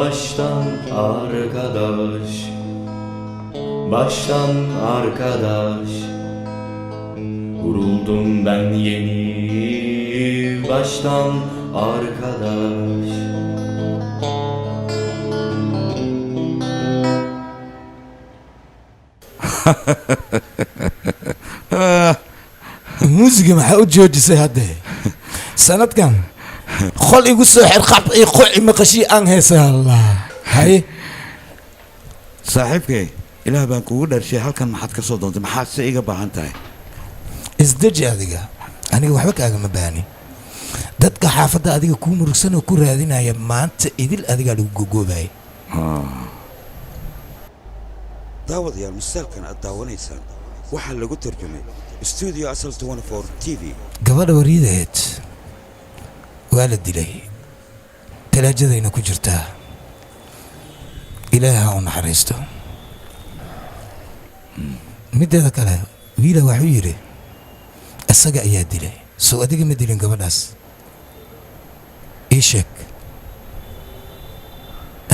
baştan arkadaş. Baştan arkadaş. Vuruldum ben yeni baştan arkadaş. Muusiga maxaa u joojisay haddee? Sanadkan qol igu soo xir, qab iyo qoci maqashii aan heesay. Allah haye. Saaxiibkay, ilaah baan kugu dharshay, halkan maxaad ka soo doontay? Maxaad se iga baahan tahay? Isdeji adiga, aniga waxba kaagama baahni. Dadka xaafadda adiga kuu murugsan oo ku raadinaya maanta idil adigaa lagu gogoobaya. Daawadayaal, masaalkan aad daawanaysaan waxaa lagu tarjumay Studio Asal 24 TV. Gabadha wariidaheed waa la dilay, talaajadayna ku jirtaa. Ilaahi ha u naxariisto. Mideeda kale, wiila waxuu yidhi isaga ayaa dilay. Soo adiga ma dilin gabadhaas? Ii sheeg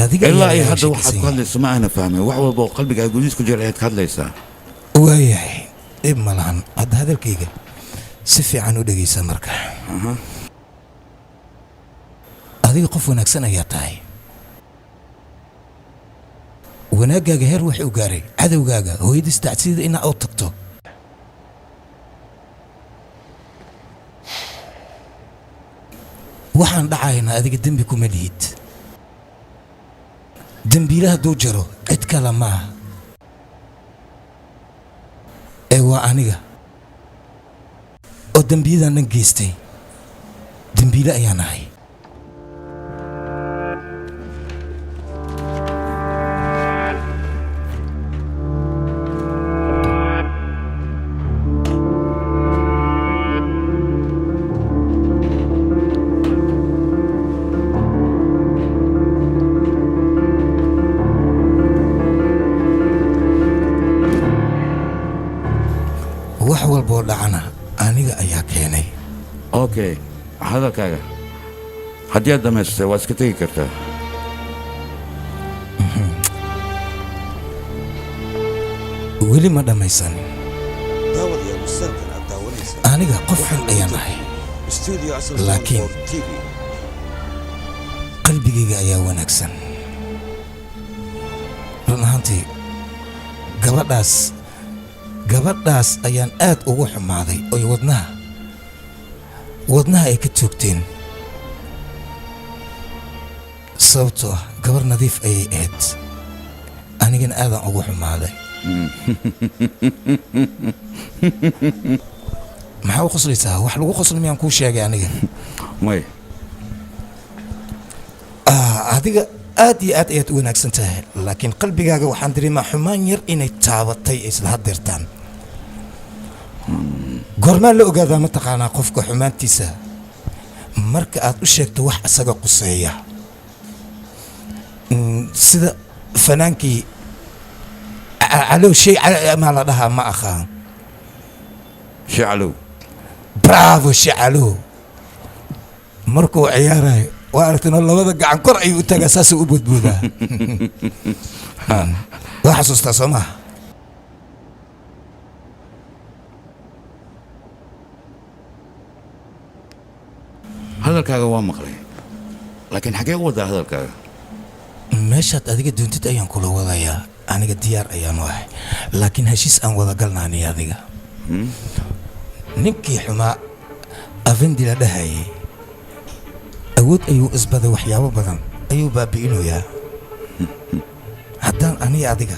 adiga ayaa Ilaa iyo laga hadda waxaad sheekaysan ku hadlayso ma aana fahmin. Wax walba oo qalbigaaga gudihiis ku jira ayaad ka hadlaysaa. Waayahay, dhib ma lahan. Hadda hadalkayga si fiican u dhegaysa. Marka adiga qof wanaagsan ayaa tahay. Wanaaggaaga heer wuxuu gaaray cadowgaaga hooyadiis tacsida inaa u tagto. Waxaan dhacaynaa adiga dembi kuma lihid. Dembiile hadduu jiro, cid kale maaha ee waa aniga oo dembiyadan dhan geystay. Dembiile ayaan ahay. Wax walboo dhacana aniga ayaa keenay. Okay, hadalkaaga haddii aad dhammaystay, waa iska tegi kartaa. Weli ma dhammaysanin. Daawadayaal, masaalkan aad daawanaysaan Aniga qof xun ayaan ahay, Studio Asal laakiin 24 TV. qalbigayga ayaa wanaagsan. Run ahaantii, gabadhaas ayaan aad ugu xumaaday oy wadnaha ay ka toogteen, sababtoo ah gabar nadiif ayay ahayd. Anigana aadaan ugu xumaaday. Maxaa u qoslaysaa? Wax lagu qosla miyaan kuu sheegay aniga? May. Ah, adiga aad iyo aad ayaad u wanaagsan tahay, laakiin qalbigaaga waxaan dareemaa xumaan yar inay taabatay isla hadeertaan. Goormaa la ogaadaa, mataqaanaa, qofka xumaantiisa? Marka aad u sheegto wax isaga quseeya. Sida fanaankii Calow shay maa la dhahaa, ma aqaan. Shacalow. Bravo, Shacalow. Markuu ciyaarayo waa aragtay, labada gacan kor ayuu u taagaa, saasuu u boodboodaa. Waa xasuustaa, soo maha? Hadalkaaga waa maqlay, laakiin xaggee u wadaa hadalkaaga? Meeshaad adiga doontid ayaan kula wadayaa. Aniga diyaar ayaanu ahay, laakiin heshiis aan wada galna aniga adiga. Ninkii xumaa Afendi la dhahayay awood ayuu isbaday, waxyaabo badan ayuu baabi'inayaa. Haddaan aniga adiga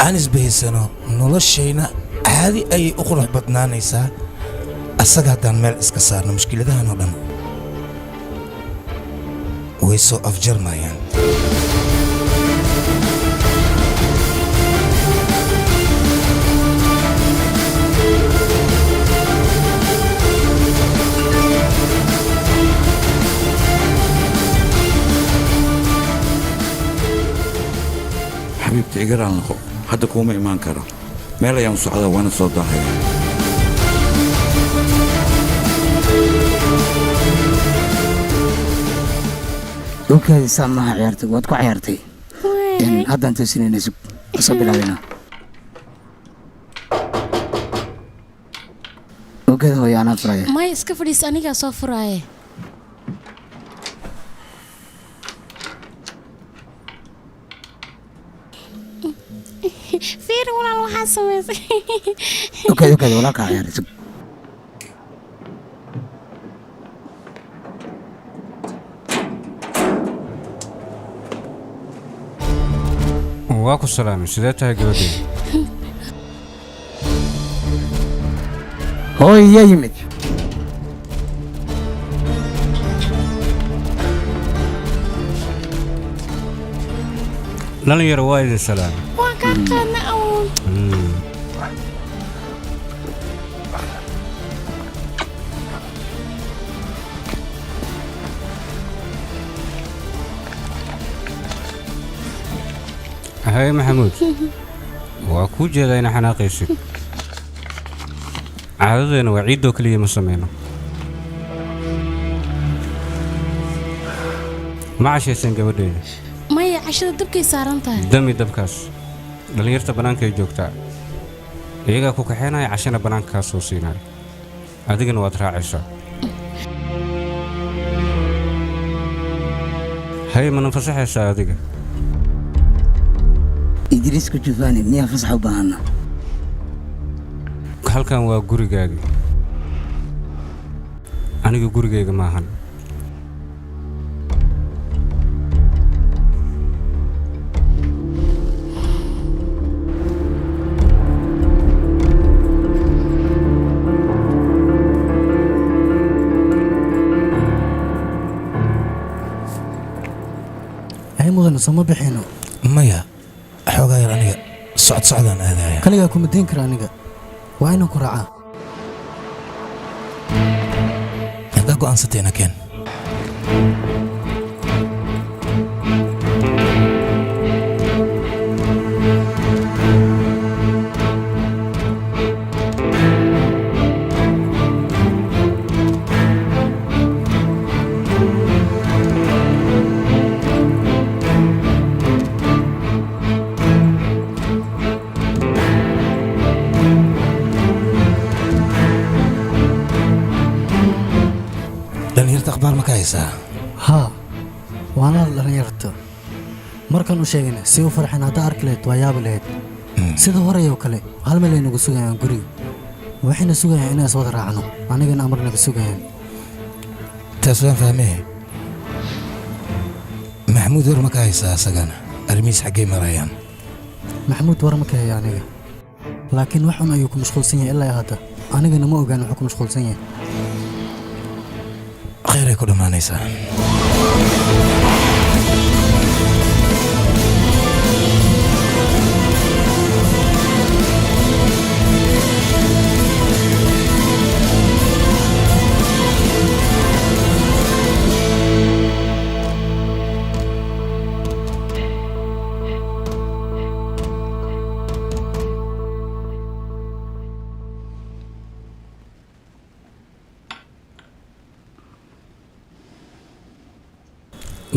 aan isbahaysano, noloshayna caadi ayay u qurux badnaanaysaa. Asaga haddaan meel iska saarno, mushkiladahan oo dhan way soo afjarmayaan. Xabiibti, iga raal noqo, hadda kuuma imaan karo. Meel ayaan u socdaa, waana soo daahaya. Dhulkeeda saa maaha ciyaartay, waad ku ciyaartay. Haddaan toosinayna, sug, soo bilaabina. Ogeeda hooyo, anaa furaya. Maya, iska fadhiis, anigaa soo furaaye. Fiir walaal, waxaa samaysay. Ogeeda, ogeeda, walaalkaa ciyaaray, sug. Waa ku salaamay. Sidee tahay gabadheyda? Hooyo, yaa yimid? Dhalinyaro, waa idin salaamay. Waan kaa qaadna, awoon. Haye Maxamuud, waa kuu jeedaa ina xanaaqaysid. Caadadeena waa ciiddoo keliya ma samayno. Ma cashaysan gabadheyda? Maya, cashada dabkay saaran tahay. Dami dabkaas. Dhallinyarta bannaankay joogtaa, iyagaa ku kaxaynaya, cashana bannaanka kaa soo siinaya, adigana waad raacaysaa. Haye, mana fasaxaysaa adiga? Idriisku Jufaani, miyaa fasax u baahana? Halkan waa gurigaagii, aniga gurigayga maahan. Ay mudane, sooma bixino? Maya, xoogaa yar aniga socod socdaan aadaya. Kaligaa kuma dayn kara aniga, waa inaan ku raacaa. Haddaa go'aansatayna keen. Dhalinyarta akhbaar ma ka haysaa? Haa, waana la dhalinyarta. Markaan u sheegayna si u farxeen haddaa arki lahayd waa yaabi lahayd. Sida horey oo kale hal meel ay nagu sugayaan guriga, waxayna sugayaan inaan iswada raacno, anigana amar naga sugayaan. Taas waan fahmee, Maxamuud war ma ka haysaa isagana? Arrimihiis xaggay marayaan? Maxamuud war ma ka haya aniga, laakiin wax un ayuu ku mashquulsan yahay ilaa hadda, anigana ma ogaan wuxuu ku mashquulsan yahay. Khayray ku dhammaanaysaa.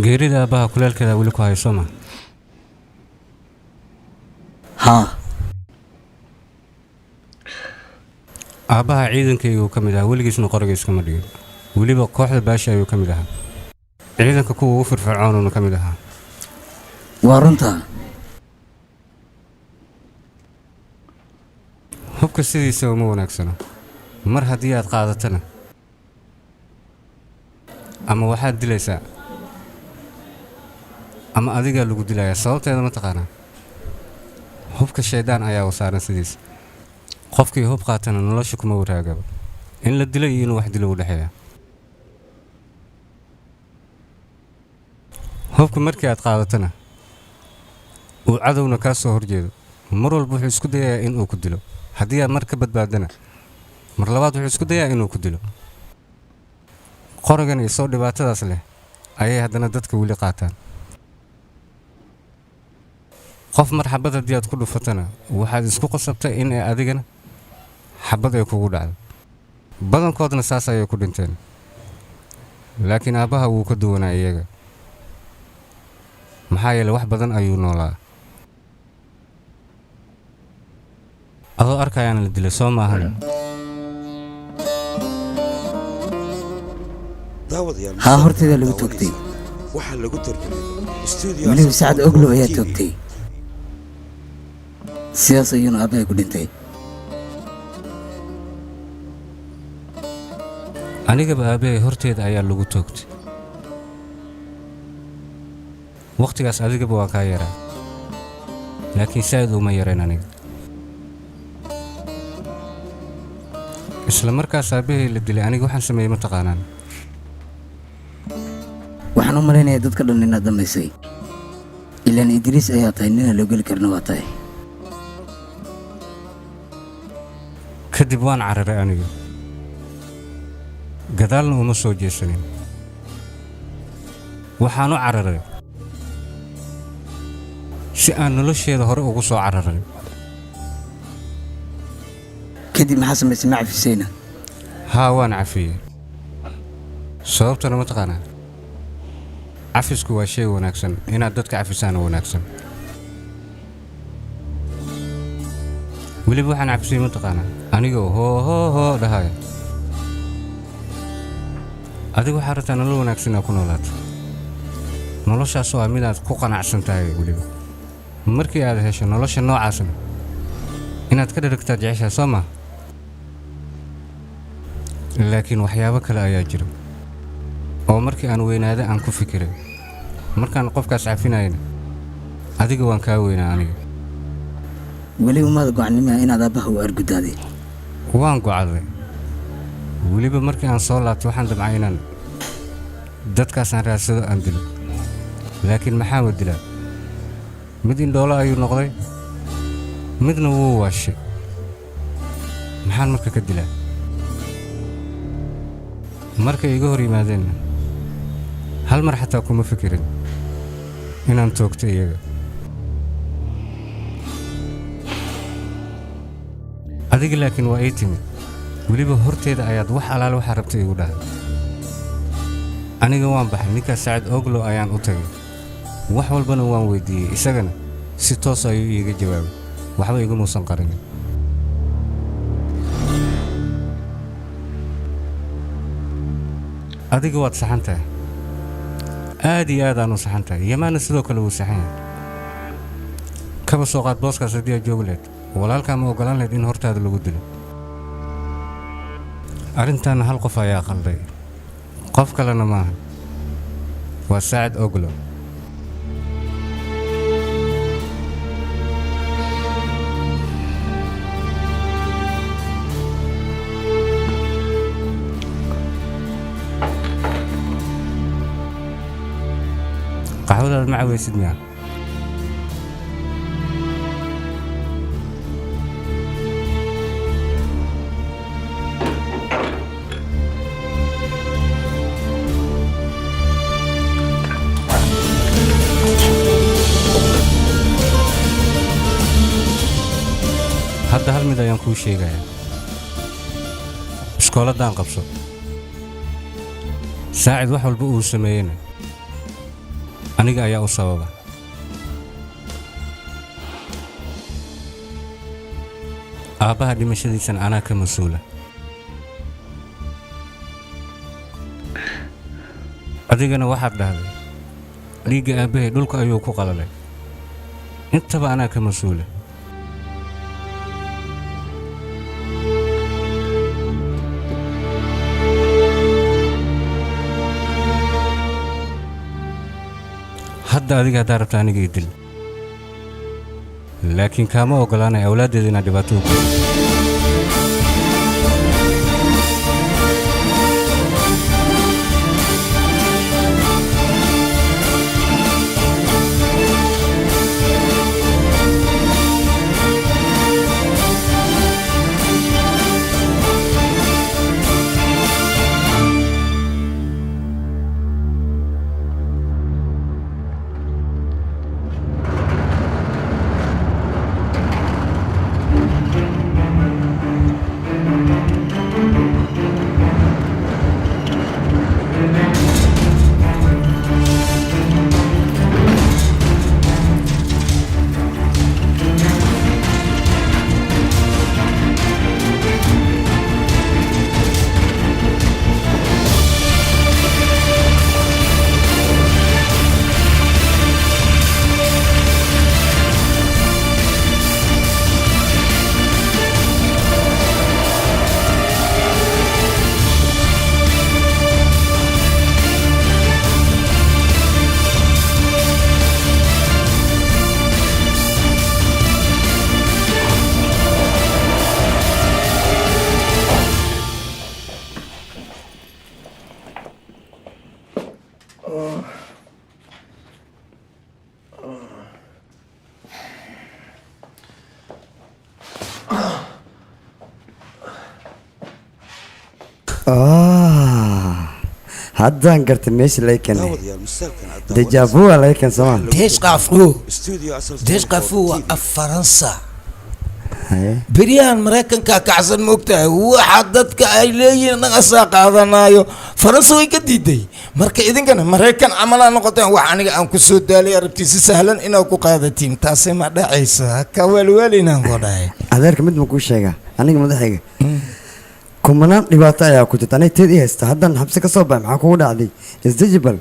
Geerida aabbaha kuleelkeeda weli ku hayso ma? Haa. Aabbaha ciidankaygu ka mid ahaa, weligiisna qoriga iskama dhigin. Weliba kooxda Baasha ayuu ka mid ahaa, ciidanka kuwa ugu firfircoonuuna ka mid ahaa. Waa runtaa. Hubka sidiisa uma wanaagsano. Mar haddii aad qaadatana, ama waxaad dilaysaa ama adigaa lagu dilayaa. Sababteeda ma taqaanaa? Hubka shaydaan ayaa u saaran sidiisa. Qofkii hub qaatana nolosha kuma waraagaba, in la dilo iyo inuu wax dilo u dhexeeya. Hubka markii aad qaadatana uu cadowna kaa soo horjeedo, mar walba wuxuu isku dayayaa in uu ku dilo. Haddii aad mar ka badbaadana, mar labaad wuxuu isku dayaa inuu ku dilo. Qorigan isoo dhibaatadaas leh ayay haddana dadka weli qaataan. Qof mar xabad haddii aad ku dhufatana, waxaad isku qasabtay in ay adigana xabad ay kugu dhacdo. Badankoodna saas ayay ku dhinteen, laakiin aabbaha wuu ka duwanaa iyaga. Maxaa yeelay wax badan ayuu noolaa. Adoo arkayaana la dilay soo maahan. Daawadayaal, Haa, horteeda lagu toogtay. Waxaa lagu tarjumay studio Weliba Asal Sacad Oglow ayaa TV. toogtay. Sidaas ayuuna aabbahay ku dhintay. Anigaba aabbahay horteeda ayaa lagu toogtay. Wakhtigaas adigaba waa kaa yaraa, laakiin saa'id uma yarayn aniga. Isla markaas aabbahay la dilay, aniga waxaan sameeyey ma taqaanaan? Waxaan u malaynayaa dadka dhan inaad dhammaysay. Ilaan Idriis ayaa tahay, ninaan loo geli karna waa tahay. Kadib waan cararay aniga, gadaalna uma soo jeesanin. Waxaan u cararay si aan nolosheeda hore ugu soo cararay. Kadib maxaa samaysay? Ma cafisayna? Haa, waan cafiyey. Sababtana ma taqaanaa? Cafisku waa shay wanaagsan, inaad dadka cafisaana wanaagsan. Weliba waxaan cafisay ma taqaanaa? Anigoo hoo hoo hoo dhahaya. Adigu waxaa rabtaa nolol wanaagsan inaad ku noolaato, noloshaas oo ah mid aad ku qanacsan tahay. Weliba markii aad hesho nolosha noocaasna, inaad ka dheragtaad jeceshahay, soo maa? Laakiin waxyaabo kale ayaa jira oo markii aan weynaaday aan ku fikiray. Markaan qofkaas cafinayna, adiga waan kaa weynaa aniga. Weli umaada go'aannimaa inaad aabbaha u argudaaday? Waan gocaday. Weliba markii aan soo laabtay, waxaan damcay inaan dadkaasaan raadsado, aan dilo. Laakiin maxaa wa dilaa? Mid indhoolo ayuu noqday, midna wuu waashay. Maxaan marka ka dilaa? Markay iga hor yimaadeenna, hal mar xataa kuma fikirin inaan toogto iyaga. Adiga laakiin waa ii timid. Weliba horteeda ayaad wax alaale waxaa rabtay igu dhahay. Aniga waan baxay, ninkaas Saacid Oglow ayaan u tagay, wax walbana waan weydiiyey. Isagana si toos ayuu iiga jawaabay, waxba igamuusan qarinin. Adiga waad saxan tahay, aad iyo aad aan u saxan tahay. Yamaana sidoo kale wuu saxan yahay. Kaba soo qaad booskaas haddii aad joogi lahayd, walaalkaa ma ogolaan lahayd in hortaada lagu dilo? Arrintaana hal qof ayaa qalday, qof kalena maaha, waa Saacid Oglo. Qaxwadaad ma cawaysid miyaa? Hadda hal mid ayaan kuu sheegayaa: iskooladaan qabso. Saacid wax walba uu sameeyeyna aniga ayaa u sababa. Aabbaha dhimashadiisana anaa ka mas-uula. Adigana waxaad dhahday dhiigga aabbahay dhulka ayuu ku qalalay. Intaba anaa ka mas-uula. Hadda adiga haddaa rabta aniga i dil, laakiin kaama oggolaanaya awlaaddeeda inaad dhibaato u geyso. Haddaan gartay meesha laga keenay. Deja vu aa laga keen soomaa. Déjà vu, déjà vu waa af Faransa. Beryahan Maraykankaa kacsan, moogtahay, waxa dadka ay leeyihiin naqasaa qaadanaayo. Faransa way ka diiday. Marka idinkana Maraykan camalaa noqoteen. Wax aniga aan ku soo daalay arabtii si sahlan inaad ku qaadatiin, taasi ma dhacayso. Haka waalwaalinaan ku dhahay. Adeerka, mid ma kuu sheegaa? Aniga madaxayga kumanaan dhibaato ayaa ku jirta. Aniga teed ii haysta, haddaan xabsi ka soo baxay. Maxaa kugu dhacday? Isdejibal.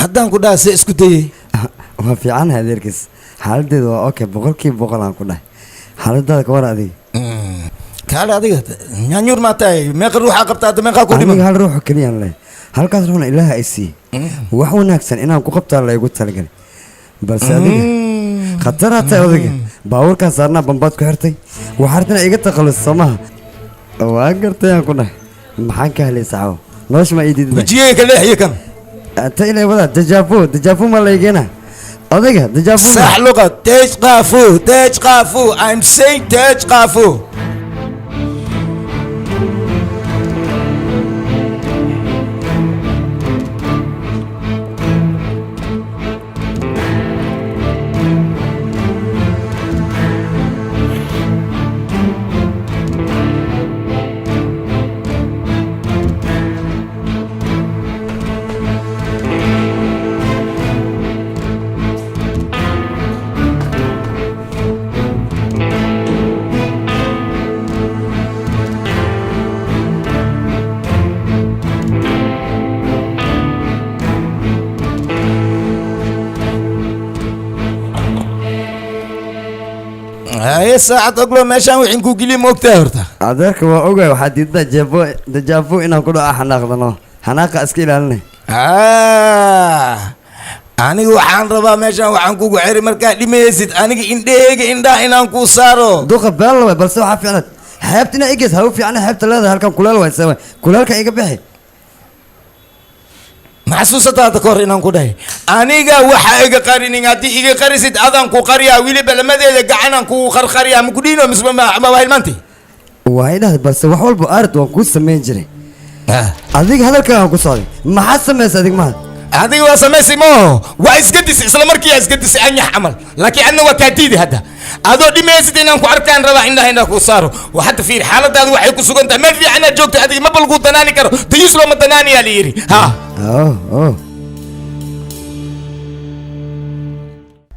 Haddaan ku dhaha, see isku dayay? Waa fiicanahay adeerkiis, xaaladeedu waa okay, 100% aan ku dhahay. Xaaladaada ka war adiga. Kaale, adiga nyaanyuur maa tahay? Meeqa ruuxaa qabta hadda? Meeqaa ku dhiman? Aniga hal ruuxo keliyaan leh, halkaas ruuxna Ilaaha ay siiyey. Wax wanaagsan inaan ku qabtaa la igu talagalay, balse adiga khataraa tahay. Odayga baabuurkaan saarnaa bambaad ku xirtay, waxaa rabta inaa iga takhalus soo maha? Waa gartay aan ku dhahay. Maxaan ka helay saxaabo? Nolosha ma ii diidda. Wejigeyga ka leexiyo kan. Ta ilay wadaa déjà vu, déjà vu ma laygeena odayga, déjà vu. صح لغة déjà vu, déjà vu, I'm saying déjà vu. Haye, saacad oglo meeshaan wixin ku geliye, ma ogtahay horta? Adeerka, waa ogahay. Waxaa diidda jeebo déjà vu inaan ku dhaco, xanaaqdano, xanaaqa iska ilaalinay. Ah, aniga waxaan rabaa meeshaan waxaan kugu xiri markaad dhimaysid aniga indhaheyga indhaha inaan kuu saaro. Duqa beel waay, balse waxaa fiicnaad xeebta inaa igeys. Hawo fiican xeebta leedahay, halkan kuleel waay. Sewa kuleelka iga bixi. Ma xasuusataa hadda ka hor inaan ku dhahay aniga waxa iga qarinin? Haddii iga qarisid, adaan ku qariyaa, weliba lamadeeda gacanaan kugu qarqariyaa. Ma ku dhiino mise ma waa hilmaantay? Waa i dhahday, balse wax walba arid waan kuu samayn jiray. Adiga hadalkaagaan ku socday. Maxaad samaysay adig maha? Adiga waa samaysay maaho, waa iska disay, isla markii iska disay anyax camal, laakiin adna waa kaa diidi. Hadda adoo dhimaysid inaan ku arkaan rabaa, indhaha indhaha kuu saaro. Waa hadda fiir, xaaladaadu waxay ku sugan tahay meel fiican aad joogta. Adiga ma balguu danaani karo, dayuus looma danaaniyaa la yidhi ha. Oh oh.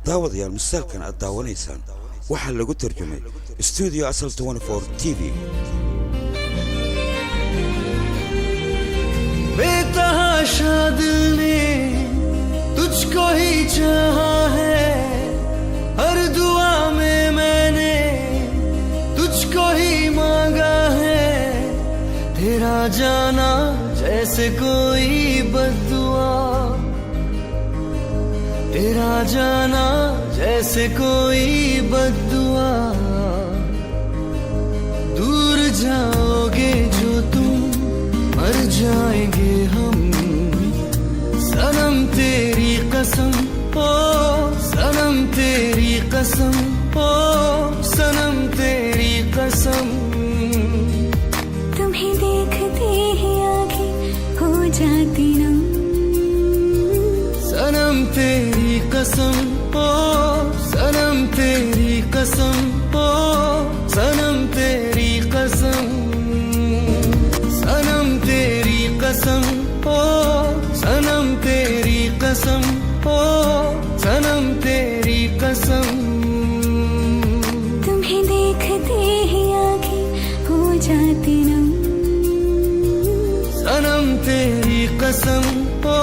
Daawadayaal, musalkan aad daawanaysaan waxaa lagu tarjumay Studio Asal 24 TV. बेतहाशा दिल ने तुझको ही चाहा है, हर दुआ में मैंने तुझको ही मांगा है। तेरा जाना जैसे कोई बद्दुआ, तेरा जाना जैसे कोई बद्दुआ। दूर जाओगे जो तुम, मर जाएंगे हम। सनम तेरी कसम, ओ सनम तेरी कसम, ओ सनम तेरी कसम। तुम्हें देखते ही आंखें हो जाती नम। सनम तेरी कसम, ओ सनम तेरी कसम, ओ सनम तेरी कसम। सनम तेरी कसम, ओ सनम तेरी कसम, ओ सनम तेरी कसम। तुम्हें देखते ही आंखें हो जाती नम। सनम तेरी कसम, ओ